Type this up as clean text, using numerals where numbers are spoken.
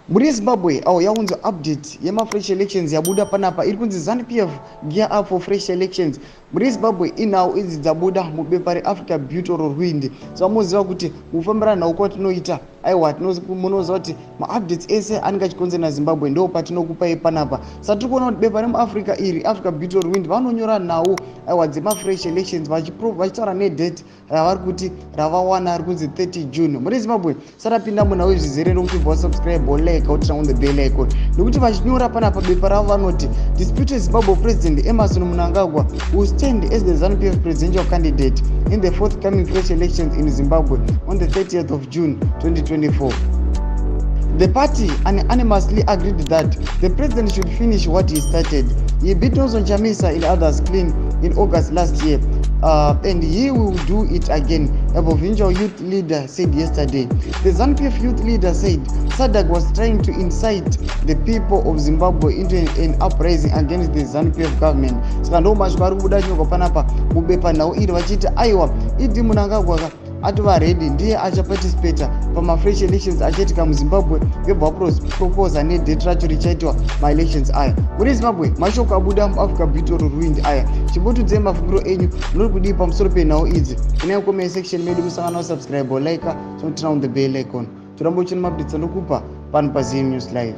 Mhuri yeZimbabwe, awo yaunzwa update yemafresh elections yabuda panapa iri kunzi ZANU PF gear up for fresh elections. Mhuri yeZimbabwe, inhau idzi dzabuda mubepa reAfrica Beauty rorwindi. So munoziva kuti mufambira nhau kwatinoita, aiwa, munoziva kuti maupdates ese anenge achikonzera Zimbabwe ndo patinokupai panapa. Saka tiri kuona kuti bepa remuAfrica iri, Africa Beauty rorwindi, vanonyora nhau, aiwa, dzemafresh elections, vachitaura nedate ravari kuti ravawana ri kunzi 30 June. Mhuri yeZimbabwe, sarapinda munhau izvizere nokuti bva wasubscribe, wolike, woturn on the bell icon, nekuti vachinyora panapa bepa ravo vanoti, "Disputed Zimbabwe President Emmerson Mnangagwa will stand as the ZANU PF presidential candidate in the forthcoming fresh elections in Zimbabwe on the 30th of June 2024. The party unanimously agreed that the president should finish what he started. He beat Nelson Chamisa and others clean in August last year, and he will do it again," a provincial youth leader said yesterday. The ZANU-PF youth leader said SADC was trying to incite the people of Zimbabwe into an uprising against the ZANU-PF government. Saka ndo mashoko ari kubuda nyorwa panapa mubepa nhau iri, vachiti aiwa, ED Mnangagwa atova ready, ndiye achaparticipata pamafresh elections achaitika muZimbabwe. Vebva vaproposa nedate racho richaitwa maelections aya. Muri Zimbabwe, mashoko abuda muAfrica Beauty rorwindi aya. Chimbotudzei mafungiro enyu, munori kudii pamusoro penhau idzi? Kunai comment section medu. Musangana wasubscribe, like, turn on the bell icon, toramba uchina maupdates andokupa pano paZM News Live.